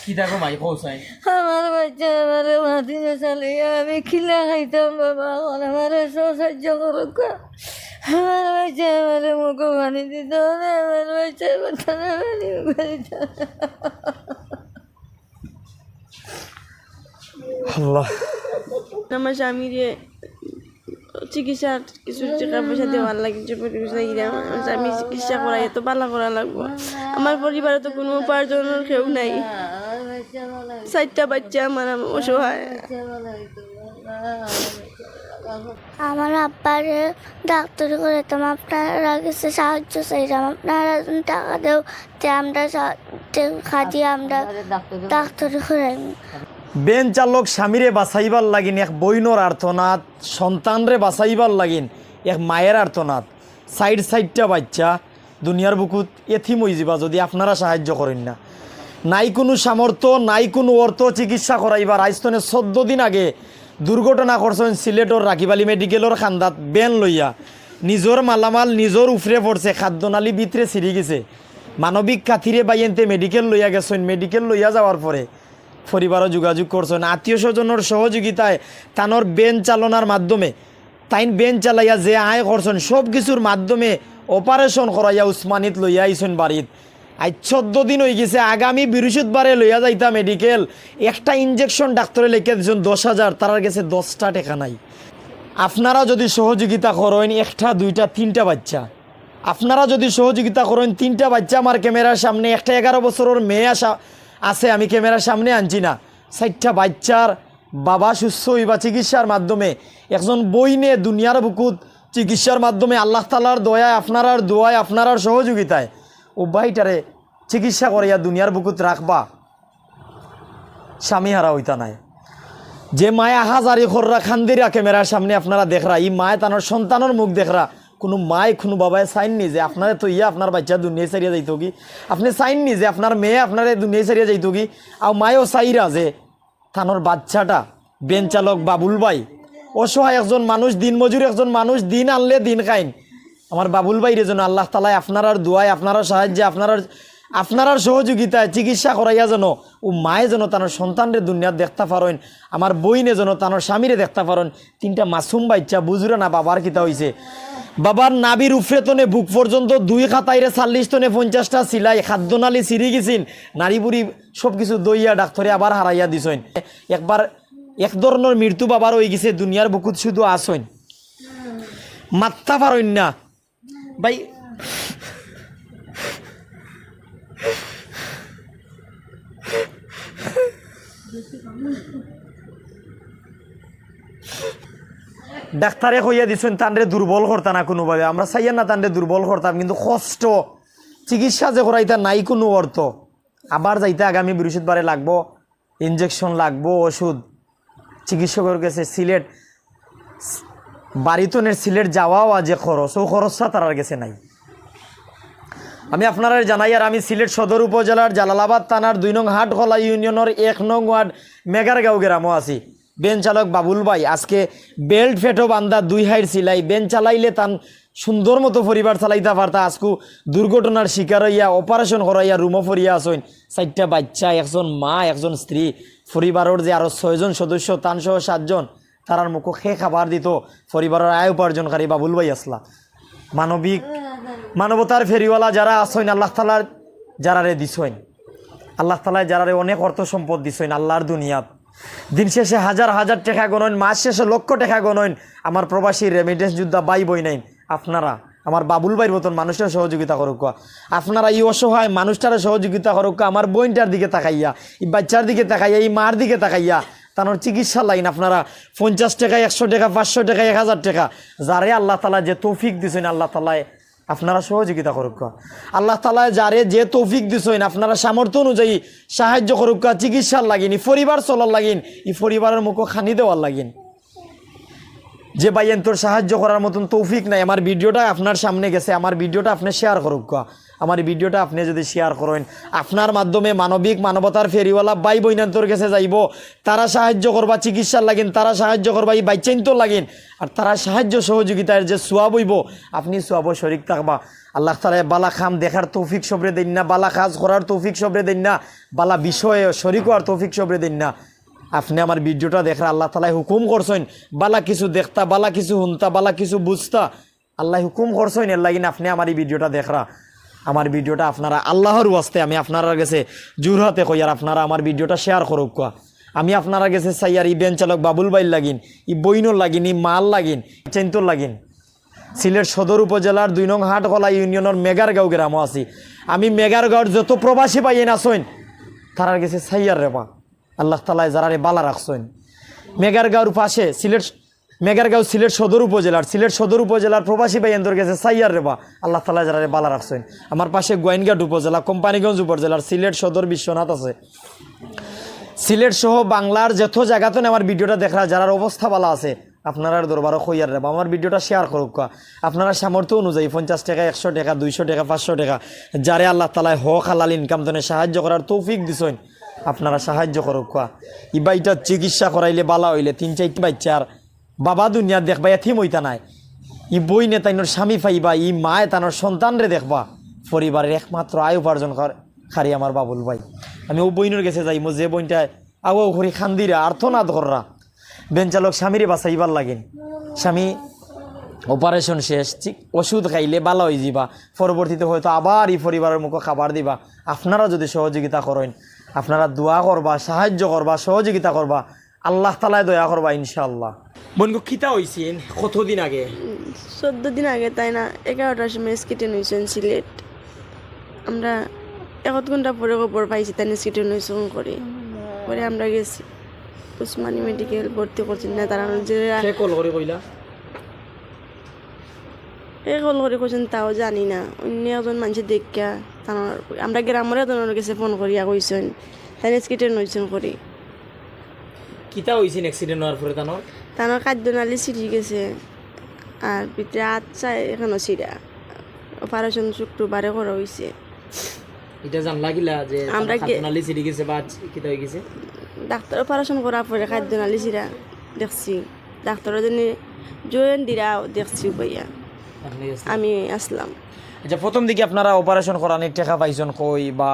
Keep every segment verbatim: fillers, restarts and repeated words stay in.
কিতা গো মাই, কও চাই। আমার বাচ্চা আমারে মাটিতে চালিয়ে আমি কিলা খাইতাম বাবা, এখন আমারে সব সাহায্য করুক্কা। আমার বাচ্চা আমারে মুখো পানি দিত না, আমার বাচ্চা বাচ্চা না পানি মুখে দিত না। আল্লাহ। আমার স্বামীরে চিকিৎসার কিছু টাকা পয়সা দেওয়ার লাগি, জমি টমি লাগিয়ে আমার স্বামী চিকিৎসা করাই তো ভালা করা লাগবো। আমার পরিবারে তো কোনো উপার্জনের কেউ নাই। চারটা বাচ্চা আমার, আমি অসহায়। আমার আব্বারে ডাক্তারি করাইতাম, আপনারা গেছে সাহায্য চাইতাম, আপনারা যদি টাকা দেও তে আমরা সা-, তে খাদি আমরা ডাক্তারি করাইমু। ভ্যান চালক স্বামীরে বাঁচাইবার লাগিন এক বইনর আর্তনাদ, সন্তানরে বাঁচাইবার লাগিন এক মায়ের আর্তনাদ। চাইর চাইরটা বাচ্চা দুনিয়ার বুকুত এতিম অইযিবা যদি আপনারা সাহায্য করইন না। নাই কুনু সামর্থ্য, নাই কুনু অর্থ চিকিৎসা করাইবার। আইজ তনে চৌদ্দ দিন আগে দুর্ঘটনা করছইন সিলেটর রাকিব আলী মেডিকেলর কান্দাত ভ্যান লইয়া। নিজর মালামাল নিজর উফরে পড়ছে, খাদ্যনালী ভিতরে ছিড়ি গেছে। মানবিক খাতিরে ভাইয়াইন্তে মেডিকেল লইয়া গেছইন। মেডিকেল লইয়া যাওয়ার পরে পরিবারও যোগাযোগ করছইন, আত্মীয় স্বজনর সহযোগিতায় তানর ভ্যান চালনার মাধ্যমে, তাইন ভ্যান চালাইয়া যে আয় করছইন, সব কিছুর মাধ্যমে অপারেশন করাইয়া উসমানীত লইয়া আইছইন বাড়িত। আইজ চৌদ্দ দিন অইগেছে, আগামী বৃহস্পতিবারে লইয়া যাইতা মেডিকেল। একটা ইনজেকশন ডাক্তারে লেখিয়া দিছইন দশ হাজার, তারার গেছে দশটা টেকা নাই। আপনারা যদি সহযোগিতা করইন, একটা, দুইটা, তিনটা বাচ্চা, আপনারা যদি সহযোগিতা করইন, তিনটা বাচ্চা আমার ক্যামেরার সামনে, একটা এগারো বছরর মেয়ে আসা আছে, আমি ক্যামেরার সামনে আনছি না, চাইরটা বাচ্চার বাবা সুস্থ অইবা চিকিৎসার মাধ্যমে। একজন বইনে দুনিয়ার বুকুত চিকিৎসার মাধ্যমে আল্লাহ তাআলার দয়ায়, আপনারার দোয়ায়, আপনারার সহযোগিতায় ও ভাইটারে চিকিৎসা করাইয়া দুনিয়ার বুকুত রাখবা। স্বামী হারা অইতা নায়। যে মায় আহাজারি কররা, কান্দিরা, ক্যামেরার সামনে আপনারা দেখরা, ই মায় তানর সন্তানর মুখ দেখরা। কুনু মায়, কুনু বাবায় চাইননি যে আপনারে থইয়া আপনার বাচ্চা দুনিয়াত ছাড়িয়া যাইতোগি? আপনে চাইননি যে আপনার মেয়ে আপনারে দুনিয়াত ছাড়িয়া যাইতোগি? আর মায়ও চাইরা যে তানর বাচ্চাটা ভ্যান চালক বাবুল ভাই, অসহায় একজন মানুষ, দিনমজুর একজন মানুষ, দিন আনলে দিন খাইন। আমার বাবুল ভাইরে যেন আল্লাহ তাআলায় আপনারার দোয়ায়, আপনারার সাহায্যে, আপনারার, আপনারার সহযোগিতায় চিকিৎসা করাইয়া যেন ও মায়ে যেন তানর সন্তানরে দুনিয়াত দেখতা পারইন, আমার বইনে যেন তানর স্বামীরে দেখতা পারইন। তিনটা মাসুম বাচ্চা, বুঝরা না বাবার কিতা অইছে। বাবার নাভির উফরে তনে বুক পর্যন্ত দুই কাতাইরে চাল্লিশ তনে পঞ্চাশটা সিলাই, খাদ্যনালী ছিড়ি গেছিন, নাড়ি বুড়ি সব কিছু দইয়া ডাক্তারে আবার হারাইয়া দিছইন। একবার এক ধরনর মৃত্যু বাবার অইগেছে, দুনিয়ার বুকুত শুধু আছইন, মাততা পারইন না। ভাই, ডাক্তারে কইয়া দিছইন তানরে দুর্বল করতা না কুনুভাবে, আমরা চাইয়ার না তানরে দুর্বল করতাম, কিন্তু কষ্ট, চিকিৎসা যে করাইতা নাই কুনু অর্থ, আবার যাইতা আগামী বৃহস্পতিবারে লাগবো। ইনজেকশন লাগবো, ওষুধ, চিকিৎসকের গেছে সিলেট, বাড়ি তনের সিলেট যাওয়া আওয়া যে খরচ, ও খরচটা তারার গেছে নাই। আমি আপনারারে জানাইয়ার, আমি সিলেট সদর উপজেলার জালালাবাদ থানার দুই নং হাটখোলা ইউনিয়নের এক নং ওয়ার্ড মেগারগাঁও গ্রামো আছি। ভ্যান চালক বাবুল ভাই আজকে বেল্ট ফেটো বান্ধা, দুই হাইর সিলাই, ভ্যান চালাইলে তান সুন্দর মতো পরিবার চালাইতা পারতা। আজকু দুর্ঘটনার শিকার অইয়া অপারেশন করাইয়া রুমো পড়িয়া আছইন। চাইরটা বাচ্চা, একজন মা, একজন স্ত্রী, পরিবারর যে আরো ছয়জন সদস্য, তান সহ সাতজন, তারার মুখো খে খাবার দিত পরিবারর আয় উপার্জনকারী বাবুল ভাই আছলা। মানবিক, মানবতার ফেরিওয়ালা যারা আছইন, আল্লাহ তাআলার যারারে দিছইন, আল্লাহ তাআলায় যারারে অনেক অর্থ সম্পদ দিছইন আল্লাহর দুনিয়াত, দিন শেষে হাজার হাজার টেকা গণইন, মাস শেষে লক্ষ টেকা গণইন। আমার প্রবাসী রেমিটেন্স যোদ্ধা ভাই বইনাইন, আপনারা আমার বাবুল ভাইর মতন মানুষরে সহযোগিতা করউক্কা। আপনারা ই অসহায় মানুষটারে সহযোগিতা করউক্কা। আমার বইনটার দিকে তাকাইয়া, ই বাচ্চার দিকে তাকাইয়া, ই মার দিকে তাকাইয়া, তানর চিকিৎসা লাইন আপনারা পঞ্চাশ টেকা, একশো টেকা, পাঁচশো টেকা, এক হাজার টেকা, যারে আল্লাহ তাআলায় যে তৌফিক দিছইন, আল্লাহ তাআলায় আপনারা সহযোগিতা করউক্কা। আল্লাহ তাআলায় যারে যে তৌফিক দিছইন, আপনারা সামর্থ্য অনুযায়ী সাহায্য করউক্কা। চিকিৎসার লাগিন, ই পরিবার চলার লাগিন, ই পরিবারর মুখো খানি দেওয়ার লাগিন। যে ভাইয়াইন্তর সাহায্য করার মতন তৌফিক নাই, আমার ভিডিওটা আপনার সামনে গেছে, আমার ভিডিওটা আপনে শেয়ার করউক্কা। আমার ভিডিওটা আপনে যদি শেয়ার করইন, আপনার মাধ্যমে মানবিক, মানবতার ফেরিওয়ালা ভাই বইনান্তর গেছে যাইবো। তারা সাহায্য করবা চিকিৎসার লাগিন, তারা সাহায্য করবা ই বাইচ্চাইন্তর লাগিন, আর তারা সাহায্য সহযোগিতার যে সোয়াব অইবো, আপনে সোয়াবো শরিক থাকবা। আল্লাহ তাআলায় বালা কাম দেখার তৌফিক সবরে দেইন না, বালা কাজ করার তৌফিক সবরে দেইন না, বালা বিষয়ে শরিক অওয়ার তৌফিক সবরে দেইন না। আপনে আমার ভিডিওটা দেখরা, আল্লাহ তাআলায় হুকুম করছইন বালা কিছু দেখতা, বালা কিছু হুনতা, বালা কিছু বুঝতা। আল্লায় হুকুম করছইন, এর লাগিন আপনে আমার ই ভিডিওটা দেখরা। আমার ভিডিওটা আপনারা আল্লাহর ওয়াস্তে আমি আপনারার গেছে জোড়হাতে কইয়ার, আপনারা আমার ভিডিওটা শেয়ার করউক্কা। আমি আপনারার গেছে চাইয়ার ই ভ্যান চালক বাবুল ভাইর লাগিন, ই বইনর লাগিন, ই মার লাগিন, চেন্তর লাগিন। সিলেট সদর উপজেলার দুই নং হাটখলা ইউনিয়নর মেগারগাঁও গ্রামো আছি। আমি মেগারগাঁওর যত প্রবাসী ভাইয়াইন আছইন, তারার গেছে চাইয়ার রেবা। আল্লাহ তাআলায় যারারে বালা রাখছইন। মেগারগাঁওর পাশে সিলেট, মেগারগাঁও সিলেট সদর উপজেলার, সিলেট সদর উপজেলার প্রবাসী ভাইয়াইন্তর গেছে চাইয়ার রেবা। আল্লাহ তাআলায় যারারে বালা রাখছইন। আমার পাশে গোয়াইনঘাট উপজেলা, কোম্পানীগঞ্জ উপজেলার, সিলেট সদর বিশ্বনাথ আছে। সিলেট সহ বাংলার যত জাগাত আমার ভিডিওটা দেখরা, যারার অবস্থা বালা আছে, আপনারার দরবারো কইয়ার রেবা, আমার ভিডিওটা শেয়ার করউক্কা। আপনারা সামর্থ্য অনুযায়ী পঞ্চাশ টেকা, একশো টেকা, দুইশো টেকা, পাঁচশো টেকা, যারে আল্লাহ তাআলায় হক হালাল ইনকাম তনে সাহায্য করার তৌফিক দিছইন, আপনারা সাহায্য করউক্কা। ই ভাইটা চিকিৎসা করাইলে বালা অইলে তিন চাইরটা বাইচ্চার বাবা দুনিয়াত দেখবা, এতিম অইতা নায়। ই বইনে তাইনর স্বামী পাইবা, ই মায়ে তানর সন্তানরে দেখবা। পরিবারের একমাত্র আয় উপার্জন কর-, কারী আমার বাবুল ভাই। আমি অউ বইনর গেছে যাইমু, যে বইনটায় আউ আউ করি কান্দিরা, আর্তনাদ কররা। ভ্যান চালক স্বামীরে বাঁচাইবার লাগিন। স্বামী অপারেশন শেষ, ঠিক ওষুধ খাইলে বালা অইযিবা। পরবর্তীতে হয়তো আবার ই পরিবারর মুখো খাবার দিবা। আপনারা যদি সহযোগিতা করইন, আপনারা দোয়া করবা, সাহায্য করবা, সহযোগিতা করবা, আল্লাহ তাআলায় দয়া করবা ইনশাআল্লাহ। বইনগো, কিতা অইছে? কতদিন আগে? চৌদ্দ দিন আগে, তাই না, এগারোটার সময় অ্যাক্সিডেন্ট অইছে সিলেট। আমরা এক আধ ঘন্টা পরে খবর পাইছি তাইন অ্যাক্সিডেন্ট অইছে করি। পরে আমরা গেছি উসমানী মেডিকেল, ভর্তি করছি না, তারা যে কে কল করি কইলা? কে কল করি কইছইন তাও জানি না, অন্য একজন মানষে দেখিয়া তানর, আমরা গ্রামর একজনর গেছে ফোন করিয়া কইছইন তাইন অ্যাক্সিডেন্ট অইছে করি। কিতা অইছে অ্যাক্সিডেন্ট অওয়ার পরে তানর? তানর খাদ্য নালী ছিড়ি গেছে, আর ভিতরে আত চাই এখনো ছিড়া। অপারেশন শুক্রবারে করা অইছে। ইটা জানলা কিলা যে আমরা তানর খাদ্য নালী ছিড়ি গেছে বা কিতা অই গেছে? ডাক্তার অপারেশন করার পরে খাদ্য নালী ছিড়া দেখছি, ডাক্তারে যেন জয়েন দিরা দেখছি উবাইয়া। আপনি গেছেন? আমি আছলাম। আচ্ছা, প্রথম দিকে আপনারা অপারেশন করানির টেকা পাইছইন কই বা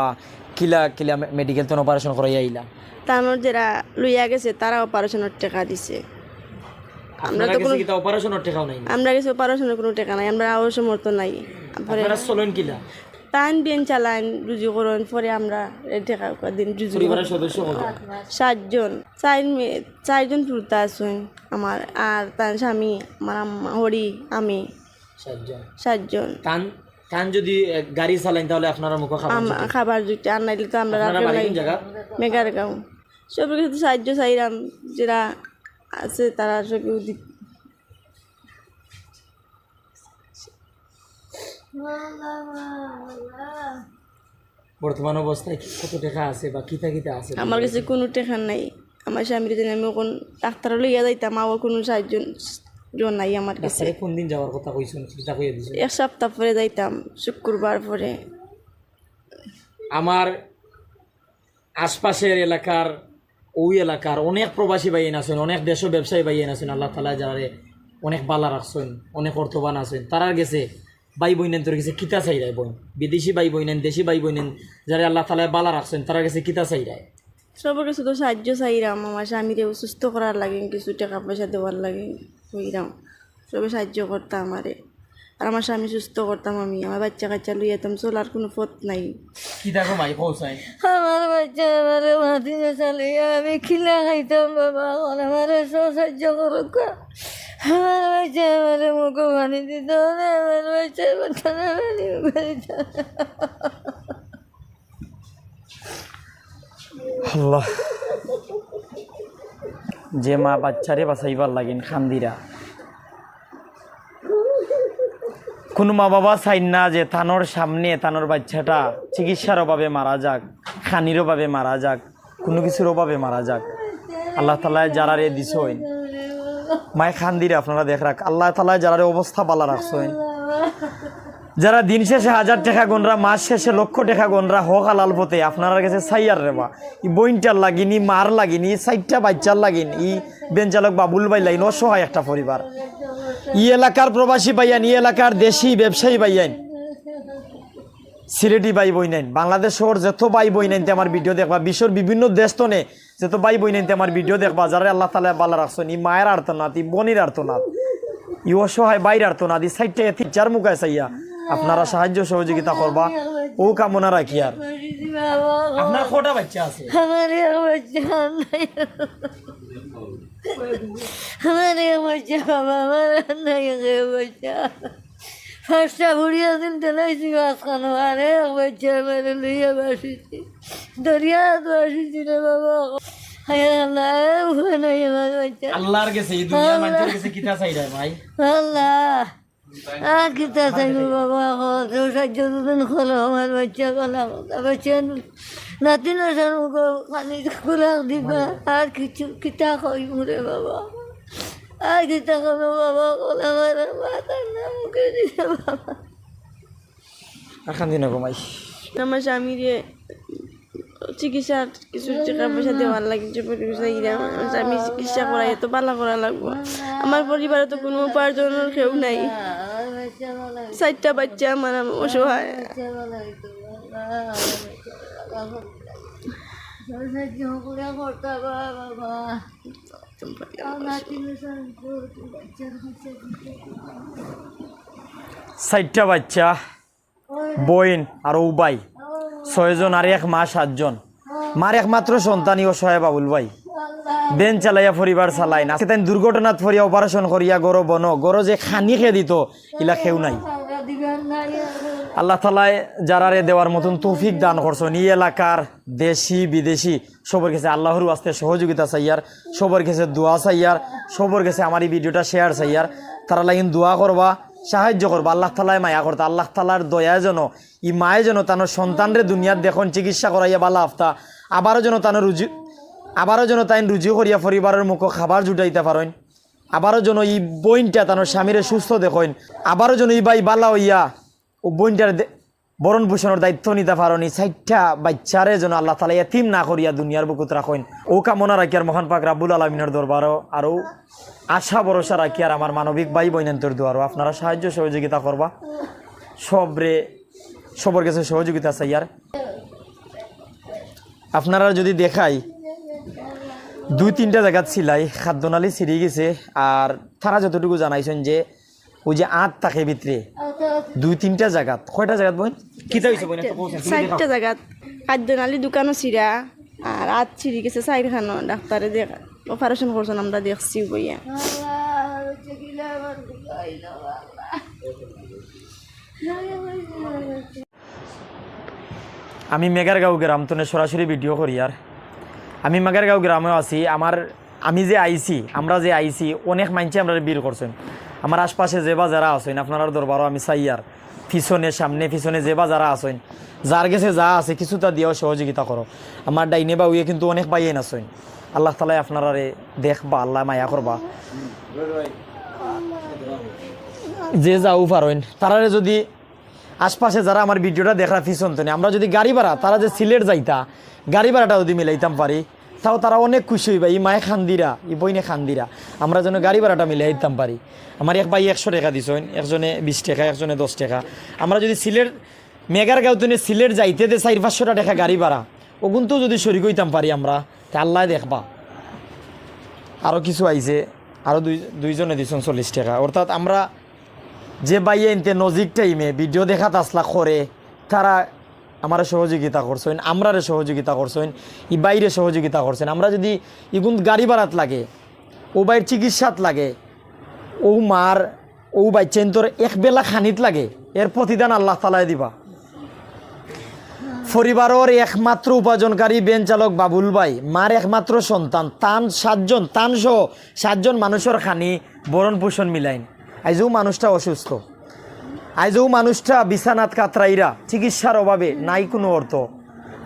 কিলা কিলা মে-, মেডিকেল তনে অপারেশন করাইয়া আইলা? তানর যেরা লইয়া গেছে, তারা অপারেশনর টেকা দিছে। আমরা আপনারা তো গেছে কোনো, কিতা অপারেশনর টেকাও নাই? আমরা গেছে অপারেশনর কোনো টেকা নাই, আমরা অসমর্থ নাই। পরে আপনারা চলইন কিলা? তাইন ভ্যান চালাইন, রুজি করইন, পরে আমরা এই টেকা দিন রুজি পরিবারের করি। সদস্য কত? সাতজন। চাইর মেয়ে, চাইরজন পুরুতা আছইন আমার, আর তান স্বামী, আমার আম্মা, হরি, আমি। সাতজন। সাতজন। তান, তান যদি, এ, গাড়ি চালাইন, তাহলে আপনারা মুখো খাবার আম-, জুটে? খাবার জুটে, আর নাইলে তো আমরা আপনারা রাখি বাড়ি নাই। কোন জায়গা? মেগারগাঁও। সবর গেছে তো সাহায্য চাইরাম, যেরা আছে তারা সবেউ দি-, বর্তমান অবস্থায় কি, কত টেকা আছে বা কিতা কিতা আছে? আমার গেছে কোনো টেকা নাই। আমার স্বামীর জন্য আমি অখন ডাক্তারো লইয়া যাইতাম, আমার কোনো সাহায্য জন নাই আমার গেছে। ডাক্তারে কোন দিন যাওয়ার কথা কইছইন, সেটা কইয়া দিছইন? এক সপ্তাহ পরে যাইতাম, শুক্রবার পরে। আমার আশপাশের এলাকার, ওই এলাকার অনেক প্রবাসী ভাইয়াইন আছইন, অনেক দেশো ব্যবসায়ী ভাইয়াইন আছইন, আল্লাহ তাআলায় যারারে অনেক বালা রাখছইন, অনেক অর্থবান আছইন, তারার গেছে, ভাই বইনাইন্তর গেছে কিতা চাইরায় বইন? বিদেশি ভাই বইনাইন, দেশি ভাই বইনাইন, যারারে আল্লাহ তাআলায় বালা রাখছইন, তারার গেছে কিতা চাইরায়? সবর গেছে তো সাহায্য চাইরাম, আমার স্বামীরে অসুস্থ করার লাগি, কিছু টেকা পয়সা দেওয়ার লাগি কইরাম। সবে সাহায্য করতা আমারে। আর আমার স্বামী সুস্থ করতাম আমি, আমার বাচ্চা কাচ্চা লইয়া তো চলার কোনো পথ নাই। কিতা গো মাই, কও চাই? আমার বাচ্চা আমারে মাটি চালিয়া আমি কিলা খাইতাম বাবা, অখন আমারে সাহায্য করউক্কা। আমার বাচ্চা আমারে মুখো পানি দিত না, আমার বাচ্চা বাচ্চা না পানি মুখো দিত না। আল্লাহ, যে মা বাচ্চারে বাঁচাইবার লাগিন কান্দিরা। কুনু মা বাবা চাইন না যে তানর সামনে তানর বাচ্চাটা চিকিৎসার অভাবে মারা যাক, খানির অভাবে মারা যাক, কুনু কিছুর অভাবে মারা যাক। আল্লাহ তাআলায় যারারে দিছইন, মায় কান্দিরা, আপনারা দেখরা, আল্লাহ তাআলায় যারারে অবস্থা বালা রাখছইন, যারা দিন শেষে হাজার টেকা গনরা, মাস শেষে লক্ষ টেকা গনরা, হক হালাল পথে, আপনারার গেছে চাইয়ার রেবা। ই বইনটার লাগিন, ই মার লাগিন, ই চাইরটা বাইচ্চার লাগিন, ই ভ্যান চালক বাবুল ভাইর লাগিন, অসহায় একটা পরিবার। ই এলাকার প্রবাসী ভাইয়াইন, ই এলাকার দেশি ব্যবসায়ী ভাইয়াইন, সিলেটি ভাই বইনাইন, বাংলাদেশর যত ভাই বইনাইন্তে আমার ভিডিও দেখবা, বিশ্বর বিভিন্ন দেশ তনে যত ভাই বইনাইন্তে আমার ভিডিও দেখবা, যারারে আল্লাহ তাআলায় বালা রাখছইন, ই মায়ের আর্তনাদ, ই বইনর আর্তনাদ, ই অসহায় ভাইর আর্তনাদ, ই চাইরটা এতিম চাইরটার মুখে চাইয়া আপনারা সাহায্য সহযোগিতা করবা, অউ কামনা রাখিয়ার। আপনার কয়টা বাইচ্চা আছে? আমার এক বাইচ্চা নাই। আমার এক বাইচ্চা বাবা, আমার নাই এক বাইচ্চা। পাঁচটা বুড়ি আছিল, তেলাইছি মাঝখানো, আর এক বাইচ্চা আমার লইয়া বাসিছি। দরিয়াত বাসিছি রে বাবা। হায় আল্লাহ, উপায় নাই আমার বাইচ্চা। আল্লাহর গেছে, ই দুনিয়ার আল্লাহ। মানুষের গেছে কিতা চাইরা ভাই? আল্লাহ, আর কিতা চাইবো বাবা? কও, কেউ সাহায্য দুদিন করো, আমার বাইচ্চা বালা কথা, বাইচ্চা নাতিন আছইন, মুখো পানি খোরাক দিবা, আর কিছু কিতা কইমু রে বাবা? আর কিতা কইমু বাবা? কও, আমার মাথার না মুখে দিছে বাবা। আর কান্দি না গো মাই। আমার স্বামীরে চিকিৎসার কিছু টেকা পয়সা দেওয়ার লাগি জবর কিছু চাইরা। আমার স্বামী চিকিৎসা করাই তো বালা করা লাগবো। আমার পরিবারে তো কোনো উপার্জনের কেউ নাই। চাইরটা বাইচ্চা আমার, আমি অসহায়। চাইরটা বাইচ্চা, বইন আর অউ ভাই, ছয়জন আর এক মা, সাতজন। মার একমাত্র সন্তান ই অসহায় বাবুল ভাই। ভ্যান চালাইয়া পরিবার চালাইন। আজকে তাইন দুর্ঘটনাত পড়িয়া অপারেশন করিয়া ঘরো বনো, ঘরো যে খানি খেয়ে দিত, ইলা কেউ নাই। আল্লাহ তাআলায় যারারে দেওয়ার মতন তৌফিক দান করছইন, ই এলাকার দেশি বিদেশি সবর গেছে আল্লাহর ওয়াস্তে সহযোগিতা চাইয়ার, সবর গেছে দোয়া চাইয়ার, সবর গেছে আমার ই ভিডিওটা শেয়ার চাইয়ার। তারার লাগিন দোয়া করবা, সাহায্য করবা। আল্লাহ তাআলায় মায়া করতা, আল্লাহ তাআলার দয়ায় যেন ই মায়ে যেন তানর সন্তানরে দুনিয়াত দেখইন, চিকিৎসা করাইয়া বালা আফতা, আবারও যেন তানর রুজি, আবারও যেন তাইন রুজি করিয়া পরিবারর মুখো খাবার জুটাইতা পারইন, আবারও যেন ই বইনটা তানর স্বামীরে সুস্থ দেখইন, আবারও যেন ই ভাই বালা অইয়া অউ বইনটার দে-, ভরণ পোষণর দায়িত্ব নিতা পারইন। ই চাইরটা বাইচ্চারে যেন আল্লাহ তাআলায় এতিম না করিয়া দুনিয়ার বুকুত রাখইন, অউ কামনা রাখিয়ার মহান পাক রাব্বুল আলামিনর দরবারো আরও আশা ভরসা রাখিয়ার আমার মানবিক ভাই বইনাইন্তর দুয়ারো আপনারা সাহায্য সহযোগিতা করবা। সবরে, সবর গেছে সহযোগিতা চাইয়ার। আপনারারে যদি দেখাই, দুই তিনটা জাগাত সিলাই, খাদ্যনালী ছিড়ি গেছে। আর তারা যতটুকু জানাইছইন যে অউ যে আত থাকে ভিতরে, দুই তিনটা জাগাত, কয়টা জাগাত বইন? কিতা অইছে বইন? একটু কও। চাইরটা জাগাত খাদ্যনালী দুখানো ছিড়া, আর আত ছিড়ি গেছে চাইরখানো। ডাক্তারে দেখ-, অপারেশন করছইন, আমরা দেখছি বইয়া। আমি মেগারগাঁও গ্রাম তনে সরাসরি ভিডিও করিয়ার। আমি মেগারগাঁও গ্রামো আছি। আমার, আমি যে আইছি, আমরা যে আইছি, অনেক মাইনষে আমরারে ভিড় করছইন। আমার আশপাশে যে বা যারা আছইন, আপনারার দরবারো আমি চাইয়ার, পিছনে, সামনে, পিছনে যে বা যারা আছইন, যার গেছে যা আছে, কিছুতা দিয়াও সহযোগিতা করো। আমার ডাইনে বাউয়ে কিন্তু অনেক ভাইয়াইন আছইন। আল্লাহ তাআলায় আপনারারে দেখবা, আল্লায় মায়া করবা। যে যাও পারইন, তারারে যদি আশপাশে যারা আমার ভিডিওটা দেখরা পিছন তনে, আমরা যদি গাড়ি ভাড়া, তারা যে সিলেট যাইতা, গাড়ি ভাড়াটা যদি মিলাইতাম পারি, তাও তারা অনেক খুশি অইবা। ই মায়ে কান্দিরা, ই বইনে কান্দিরা, আমরা যেন গাড়ি ভাড়াটা মিলাই দিতাম পারি। আমার এক ভাই একশো টেকা দিছইন, একজনে বিশ টেকা, একজনে দশ টেকা। আমরা যদি সিলেট, মেগারগাঁও তনে সিলেট যাইতে দে চাইর পাঁচশোটা টেকা গাড়ি ভাড়া, অগুনতেও যদি শরিক অইতাম পারি আমরা, তে আল্লায় দেখবা। আরও কিছু আইছে, আরও দুই, দুইজনে দিছইন চল্লিশ টেকা। অর্থাৎ আমরা যে ভাইয়াইন্তে নজিক টাইমে ভিডিও দেখাত আছলা করে, তারা আমারে সহযোগিতা করছইন, আমরারে সহযোগিতা করছইন, ই ভাইরে সহযোগিতা করছইন। আমরা যদি ইগুন গাড়ি ভাড়াত লাগে, অউ ভাইর চিকিৎসাত লাগে, অউ মার, অউ বাইচ্চাইন্তর এক বেলা খানিত লাগে, এর প্রতিদান আল্লাহ তাআলায় দিবা। পরিবারর একমাত্র উপার্জনকারী ভ্যান চালক বাবুল ভাই, মার একমাত্র সন্তান, তান সাতজন, তান সহ সাতজন মানুষর খানি ভরণ পোষণ মিলাইন। আইজও মানুষটা অসুস্থ, আইজও মানুষটা বিছানাত কাতরাইরা, চিকিৎসার অভাবে নাই কোনো অর্থ।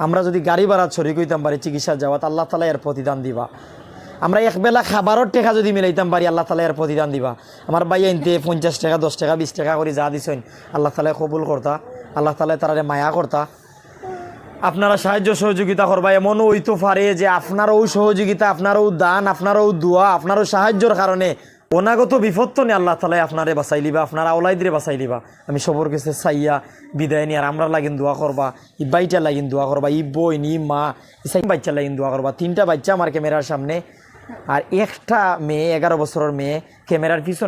আমরা যদি গাড়ি ভাড়াত শরিক অইতাম পারি চিকিৎসাত যাওয়াত, আল্লাহ তাআলায় এর প্রতিদান দিবা। আমরা এক বেলা খাবারর টেকা যুদি মিলাইতাম পারি, আল্লাহ তাআলায় এর প্রতিদান দিবা। আমার ভাইয়াইন্তে পঞ্চাশ টেকা, দশ টেকা, বিশ টেকা করি যা দিছইন, আল্লাহ তাআলায় কবুল করতা, আল্লাহ তাআলায় তারারে মায়া করতা। আপনারা সাহায্য সহযোগিতা করবা, এমনও অইতো পারে যে আপনারও সহযোগিতা, আপনারও দান, আপনারও দোয়া, আপনারও সাহায্যর কারণে অনাগত বিপদ তনে আল্লাহ তাআলায় আপনারে বাঁচাইলিবা, আপনার আওলাইদরে বাঁচাইলিবা। আমি সবর গেছে চাইয়া বিদায় নিয়ার আমরার লাগিন দোয়া করবা, ই ভাইটার লাগিন দোয়া করবা, ই বইন, ই মা, ই চাইন বাইচ্চার লাগিন দোয়া করবা। তিনটা বাইচ্চা আমার ক্যামেরার সামনে, আর একটা মেয়ে, এগারো বছরর মেয়ে, ক্যামেরার পিছনে